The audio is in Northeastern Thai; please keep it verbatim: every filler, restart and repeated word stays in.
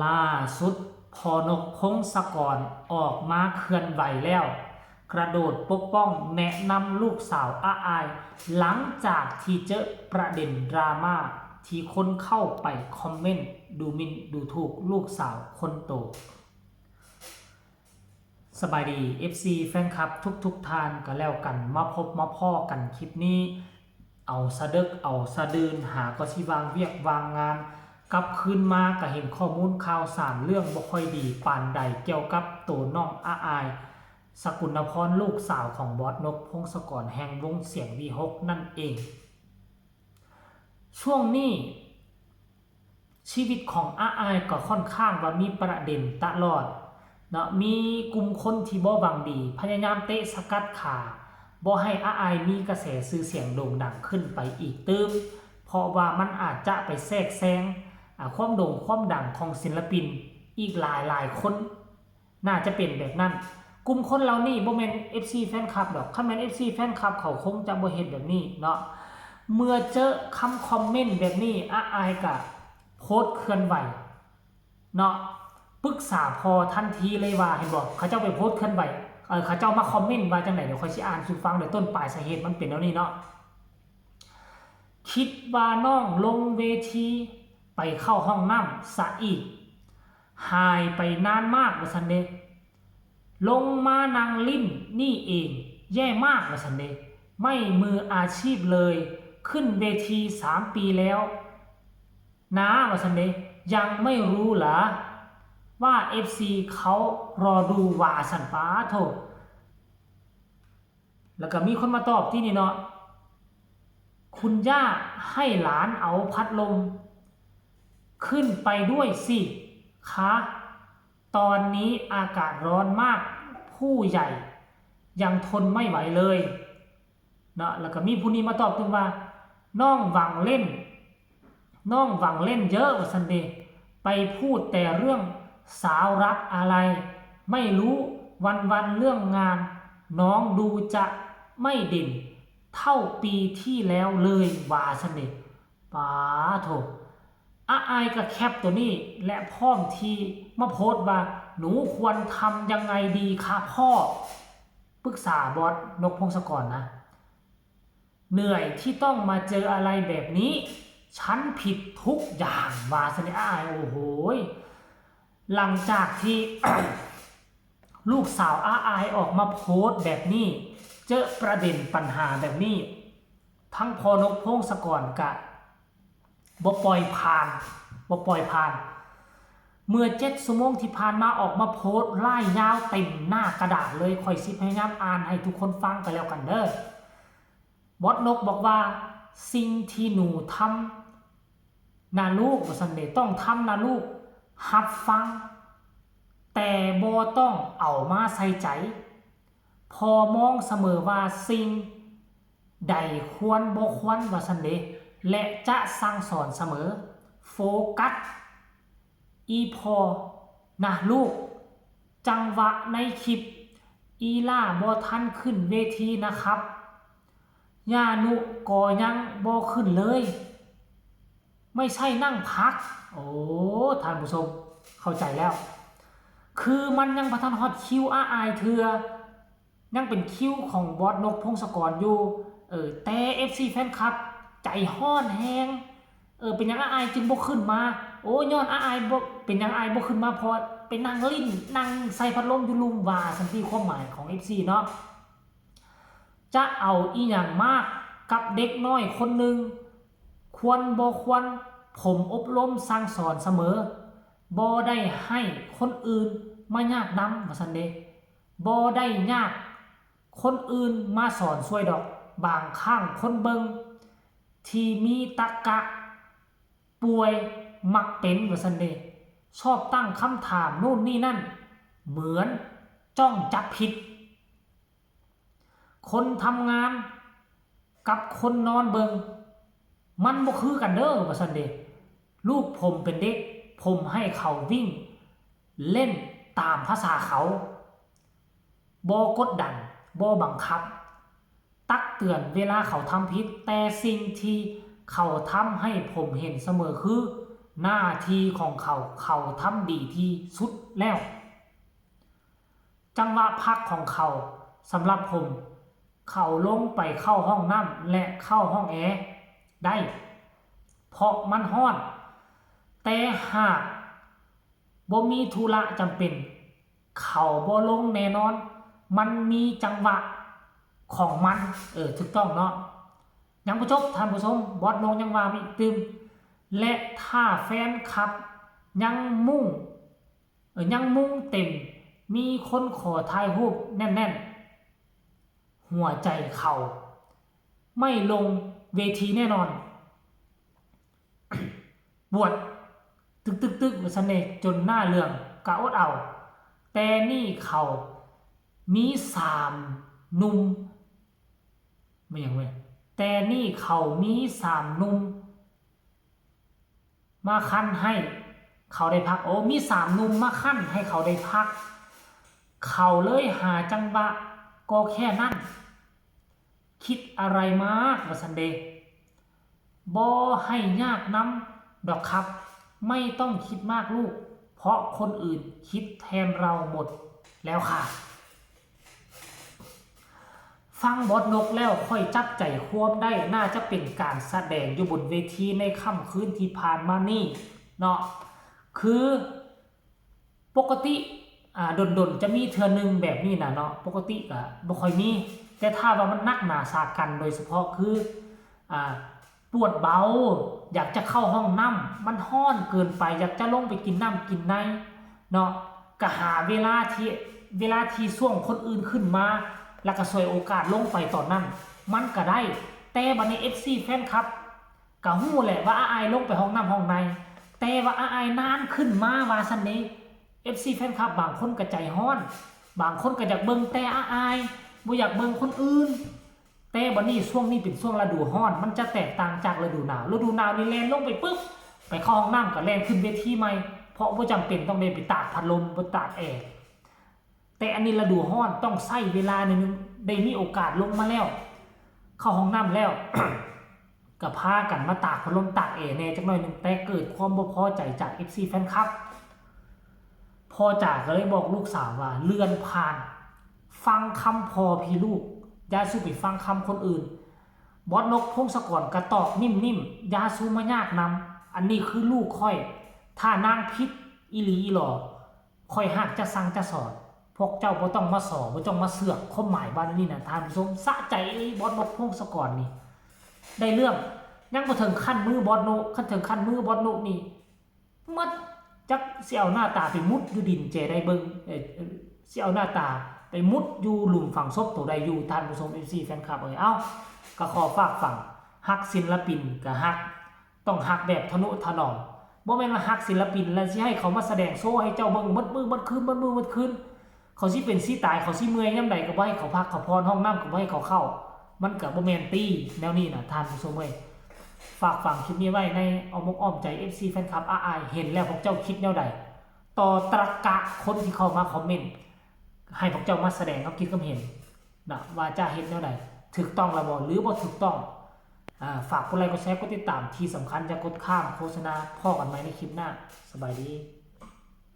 ล่าสุด พอนก พงศกร ออกมาเคลื่อนไหวแล้ว กระโดดปกป้องแนะนำลูกสาวอาอาย หลังจากที่เจอประเด็นดราม่าที่คนเข้าไปคอมเมนต์ดูหมิ่นดูถูกลูกสาวคนโต สบายดี เอฟซี แฟนคลับทุกๆท่านก็แล้วกัน มาพบมาพ้อกันคลิปนี้ เอาสะเดิกเอาสะดือน หาก็สิวางเวียกวางงาน กลับคืนมาก็เห็นข้อมูลข่าวสารเรื่องบ่ค่อยดีปานใดเกี่ยวกับโตน้องอาอาย สกุณพร ลูกสาวของบอสนก พงศกร แห่งวงเสียง วีหก นั่นเอง ช่วงนี้ ชีวิตของอาอายก็ค่อนข้างว่ามีประเด็นตลอดเนาะ มีกลุ่มคนที่บ่หวังดี พยายามเตะสกัดขา บ่ให้อาอายมีกระแสชื่อเสียงโด่งดังขึ้นไปอีกเติม เพราะว่ามันอาจจะไปแทรกแซง อ่า ความโด่งความดังของศิลปินอีกหลายหลายคน น่าจะเป็นแบบนั้น กลุ่มคนเหล่านี้บ่แม่น เอฟซี แฟนคลับดอก คันแม่น เอฟซี แฟนคลับเขาคงจะบ่เฮ็ดแบบนี้เนาะ เมื่อเจอคำคอมเมนต์แบบนี้ อาอายก็โพสต์เคลื่อนไหวเนาะ ปรึกษาพ่อทันทีเลยว่า เห็นบ่ เขาเจ้าไปโพสต์เคลื่อนไหว เออ เขาเจ้ามาคอมเมนต์ว่าจั่งใด เดี๋ยวข้อยสิอ่านสู่ฟัง เดี๋ยวต้นปลายสาเหตุมันเป็นแนวนี้เนาะ คิดว่าน้องลงเวทีไปเข้าห้องน้ำซะอีก หายไปนานมากว่าซั่นเด้ ลงมานั่งลิ้นนี่เอง แย่มากว่าซั่นเด้ ไม่มืออาชีพเลย ขึ้นเวทีสามปีแล้วนะว่าซั่นเด้ ยังไม่รู้เหรอ ว่า เอฟซี เขารอดูว่าซั่น ปาโธ่ แล้วก็มีคนมาตอบที่นี่เนาะ คุณย่าให้หลานเอาพัดลม ขึ้นไปด้วยสิคะ ตอนนี้อากาศร้อนมาก ผู้ใหญ่ยังทนไม่ไหวเลยเนาะ แล้วก็มีผู้นี้มาตอบเพิ่นว่า น้องหวังเล่น น้องหวังเล่นเยอะว่าซั่นเด้ ไปพูดแต่เรื่องสาวรักอะไร ไม่รู้ วันๆเรื่องงาน น้องดูจะไม่เด่นเท่าปีที่แล้วเลยว่าซั่นเด้ ปาโธ่ อาอายก็แคปตัวนี้ และพร้อมที่มาโพสต์ว่า หนูควรทำยังไงดีคะพ่อ ปรึกษาบอสนก พงศกรนะ เหนื่อยที่ต้องมาเจออะไรแบบนี้ ฉันผิดทุกอย่างว่าซั่นเด้ อาอาย โอ้โหย หลังจากที่ ลูกสาวอาอายออกมาโพสต์แบบนี้ เจอประเด็นปัญหาแบบนี้ ทั้งพอนก พงศกรก็บ่ปล่อยผ่าน บ่ปล่อยผ่าน เมื่อเจ็ดชั่วโมงที่ผ่านมาออกมาโพสต์ร่ายยาวเต็มหน้ากระดาษเลย ข้อยสิพยายามอ่านให้ทุกคนฟังก็แล้วกันเด้อ บอสนกบอกว่า สิ่งที่หนูทำนะลูก ว่าซั่นเด้ ต้องทำนะลูก รับฟัง แต่บ่ต้องเอามาใส่ใจ พ่อมองเสมอว่าสิ่งใดควรบ่ควร ว่าซั่นเด้ และจะสั่งสอนเสมอ โฟกัส อีพ่อนะลูก จังหวะในคลิป อีหล้าบ่ทันขึ้นเวทีนะครับ ย่านุก็ยังบ่ขึ้นเลย ไม่ใช่นั่งพัก โอ้ ท่านผู้ชม เข้าใจแล้ว คือมันยังบ่ทันฮอดคิวอาอายเทื่อ ยังเป็นคิวของบอสนก พงศกรอยู่ เออ แต่ เอฟซี แฟนคลับ ใจฮ้อนแฮง เออ เป็นหยังอาอายจึงบ่ขึ้นมา โอ้ ย้อนอาอายบ่ เป็นหยังอายบ่ขึ้นมา เพราะไปนั่งลิ้น นั่งใส่พัดลมอยู่ลุ่ม ว่าซั่นติ ความหมายของ เอฟซี เนาะ จะเอาอีหยังมากกับเด็กน้อยคนหนึ่ง ควรบ่ควร ผมอบรมสั่งสอนเสมอ บ่ได้ให้คนอื่นมายากนำ ว่าซั่นเด้ บ่ได้ยากคนอื่นมาสอนช่วยดอก บางครั้งคนเบิ่งที่มีตรรกะป่วยมักเป็น ว่าซั่นเด้ ชอบตั้งคำถามนู่นนี่นั่น เหมือนจ้องจับผิด คนทำงานกับคนนอนเบิ่ง มันบ่คือกันเด้อ ว่าซั่นเด้ ลูกผมเป็นเด็ก ผมให้เขาวิ่งเล่นตามภาษาเขา บ่กดดัน บ่บังคับ ตักเตือนเวลาเขาทำผิด แต่สิ่งที่เขาทำให้ผมเห็นเสมอคือ หน้าที่ของเขา เขาทำดีที่สุดแล้ว จังหวะพักของเขา สำหรับผม เขาลงไปเข้าห้องน้ำและเข้าห้องแอร์ได้ เพราะมันฮ้อน แต่หากบ่มีธุระจำเป็น เขาบ่ลงแน่นอน มันมีจังหวะของมัน เออ ถูกต้องเนาะ ยังบ่จบ ท่านผู้ชม บอสนกยังว่ามีอีกตื่ม และถ้าแฟนคลับยังมุ่ง เออ ยังมุ่งเต็ม มีคนขอถ่ายรูปแน่นๆ หัวใจเขาไม่ลงเวทีแน่นอน ปวดตึกตึกตึกว่าซั่นเด้ จนหน้าเหลืองกะอดเอา แต่นี่เขามีสามหนุ่ม ไม่หยังเว้ย แต่นี่เขามีสามหนุ่ม มาคั่นให้เขาได้พัก โอ้ มีสามหนุ่มมาคั่นให้เขาได้พัก เขาเลยหาจังหวะ ก็แค่นั้น คิดอะไรมากว่าซั่นเด้ บ่ให้ยากนำดอกครับ ไม่ต้องคิดมากลูก เพราะคนอื่นคิดแทนเราหมดแล้วค่ะ ฟังบอสนกแล้วค่อยจับใจความได้ น่าจะเป็นการแสดงอยู่บนเวทีในค่ำคืนที่ผ่านมานี่เนาะ คือปกติ อ่า ดนๆ จะมีเทื่อหนึ่งแบบนี้นะเนาะ ปกติก็บ่ค่อยมี แต่ถ้าว่ามันหนักหนาสากัญ โดยเฉพาะคือ อ่า ปวดเบา อยากจะเข้าห้องน้ำ มันฮ้อนเกินไป อยากจะลงไปกินน้ำกินในเนาะ ก็หาเวลาที่ เวลาที่ช่วงคนอื่นขึ้นมา แล้วก็ฉวยโอกาสลงไปตอนนั้น มันก็ได้ แต่บัดนี้ เอฟซี แฟนคลับ ก็ฮู้แหละว่าอ้ายลงไปห้องน้ำห้องใน แต่ว่าอ้ายนานขึ้นมาว่าซั่นเด้ เอฟซี แฟนคลับบางคนก็ใจฮ้อน บางคนก็อยากเบิ่งแต่อ้าย บ่อยากเบิ่งคนอื่น แต่บัดนี้ช่วงนี้เป็นช่วงฤดูฮ้อน มันจะแตกต่างจากฤดูหนาว ฤดูหนาวนี่แล่นลงไปปึ๊บ ไปเข้าห้องน้ำก็แล่นขึ้นเวทีใหม่ เพราะบ่จำเป็นต้องได้ไปตากพัดลม บ่ตากแอร์ แต่อันนี้ฤดูฮ้อน ต้องใช้เวลาหน่อยหนึ่ง ได้มีโอกาสลงมาแล้ว เข้าห้องน้ำแล้ว ก็พากันมาตากพัดลมตากแอร์แหน่จักหน่อยหนึ่ง แต่เกิดความบ่พอใจจาก เอฟซี แฟนคลับ พ่อจ๋าก็เลยบอกลูกสาวว่า เลื่อนผ่าน ฟังคำพ่อพี่ลูก อย่าสู่ไปฟังคำคนอื่น บอสนก พงศกร ก็ตอบนิ่มๆ อย่าสู่มายากนำ อันนี้คือลูกข้อย ถ้านางผิดอีหลีอีหลอ ข้อยหากจะสั่งจะสอน พวกเจ้าบ่ต้องมาสอ บ่ต้องมาเสือก ความหมายว่าอันนี้นะ ท่านผู้ชม สะใจอีหลี บอสนก พงศกร นี่ ได้เรื่อง ยังบ่ถึงขั้นมือบอสนก คันถึงขั้นมือบอสนกนี่ หมด จักสิเอาหน้าตาไปมุดอยู่ดินแจใดเบิ่ง เอ่อ เอ่อ สิเอาหน้าตาไปมุดอยู่หลุมฝังศพโตใดอยู่ ท่านผู้ชม เอฟซี แฟนคลับเอ้ย เอ้า ก็ขอฝากฝัง ฮักศิลปินก็ฮัก ต้องฮักแบบทะนุถนอม บ่แม่นว่าฮักศิลปินแล้วสิให้เขามาแสดงโชว์ให้เจ้าเบิ่งหมดมื้อหมดคืน หมดมื้อหมดคืน เขาสิเป็นสิตาย เขาสิเมื่อยยามใดก็บ่ให้เขาพักเขาผ่อน ห้องน้ำก็บ่ให้เขาเข้า มันก็บ่แม่นติ แนวนี้นะ ท่านผู้ชมเอ้ย ฝากฝังคลิปนี้ไว้ในอ้อมอกอ้อมใจ เอฟซี แฟนคลับอ้าย เห็นแล้วพวกเจ้าคิดแนวใด ต่อตรรกะคนที่เข้ามาคอมเมนต์ ให้พวกเจ้ามาแสดงความคิดความเห็นนะ ว่าจะเฮ็ดแนวใด ถูกต้องแล้วบ่ หรือบ่ถูกต้อง อ่า ฝากกดไลค์ กดแชร์ กดติดตาม ที่สำคัญอย่ากดข้ามโฆษณา พ้อกันใหม่ในคลิปหน้า สบายดี